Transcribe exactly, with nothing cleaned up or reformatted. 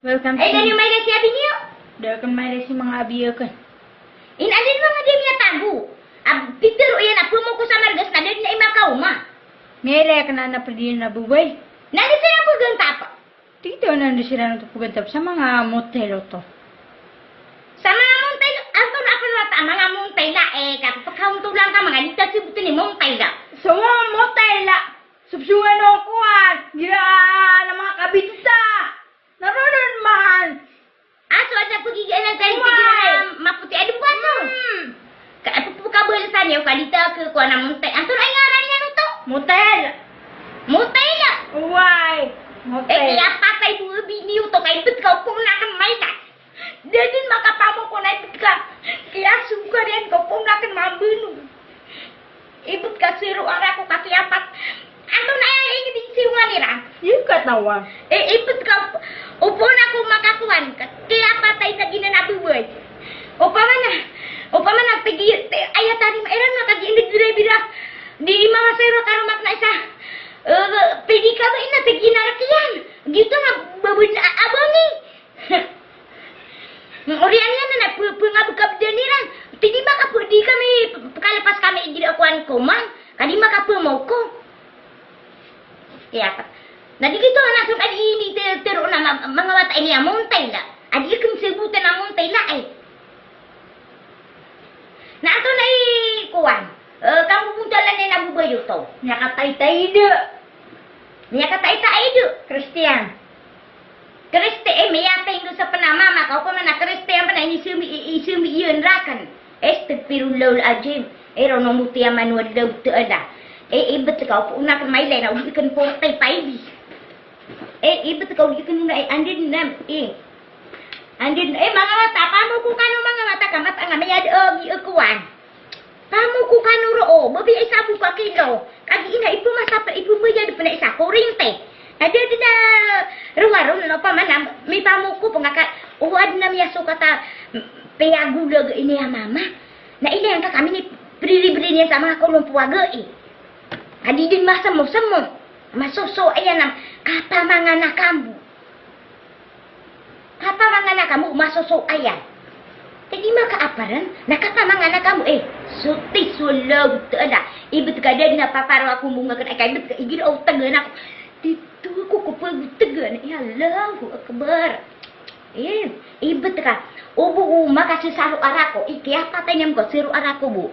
Welcome. Ay, to dani mailay si abi niyo. Da akn mailay si manga abi akn. In alin manga di miyatago. Ab-, pitharo iyan a pamoko sa margas na da dn i makaoma. Miyailay akn a na pd iyan a babay. Na di siran pgantap. Tig iyan a na di siran oto pgantap sa manga motel oto. Sa manga motel, antonaa pn wata a manga motel a, eh, kapakaontolan ka manga di ta sabotn i motel a. So manga motel a. Subsubsongan o kowan, igira na manga kabidta. Na roo dn man. Aso a sa pgigian a sa ipgir a mapoti a dn ba so. Hmm. Ka, eh, pkabalosan iyo ka di ta khakowa na motel. Antonaa i ngaran iyan oto? Motel. Motel a? Oway. Motel. Eh, kiyapatay bo a bini oto ka ibt ka o pn akn mailay. Da dn makapamoko na ibt ka. Kiyasokar iyan ka o pn akn mambano. Ibt ka siro a rako ka kiyapat. Antonaa i ingd i siyongan iran? Iyo katawan. Eh, ibt ka, o pn ako makakowan ka kiyapatay sa giyanan a babay. Opama na, opama na, pigi, ti, aya tarimaa iran na kagiya inda bira-bira. Di mama siro a karoma na isa. Eh, pidi ka ba ina sa giya na rk iyan. Giyoto na babay sa a-, abangi. Oriyan iyan na, na p-, pngabkabdan iran. Ti di makapdi kami, p-, pkalapas kami igira kowan koman. Ka di makapamoko. Kiyapa. Na di giyoto na so ka di ini te-, tero na ma-, manga wata ini a motel a. A di akn sabotn a motel a, eh. Na antonaa i kowan. Eh, kambobontalan iyan a babay oto. Miyakataitay da. Miyakataitay da. Kristiyan. Kristi-, eh, miyatay ndo sa pn a mama ka, opama na Kristiyan pn a inismi, i-, ismi iyan rakn. Astagfirullahal azim. Eh, roo no moti a mano a dawt a da. Eh, ibt ka, o pn akn mailay na o di akn portay paibi. Eh, ibt ka o di akn ona, eh, anda dn nam, eh. Anda dn, eh, manga wata, pamoko kano manga wata ka, mataan a miyada, eh, mi, eh, kowan. Pamoko kano roo, ba piyaisaboka kino. Kagiya ina ipmasa pn, ipmayad pn a isa korinte. Na da dn a rowar on, opama na mipamoko pn ka, o adn a miyasokat a, mm, piyagolag ini a mama. Na iniyan ka kami ni priribriniyan sa manga kolompo a gai. Ka di dn masmosmo. Masoso aya na kapamangan a kambo. Kapamangan a kambo, masoso aya. Ka di makaapar, na kapamangan a kambo, eh, so, ti so Allahu Ta'ala. Ibt ka da dn a paparo ako mbonga kn, eh, ka ibt ka, igira o tgan ako. Tito ako ko pagtgan, ya Allahu Akbar. Eh, ibt ka. O bo o makasisaro a rako, i kiyapatay niyan ko siro a rako bo.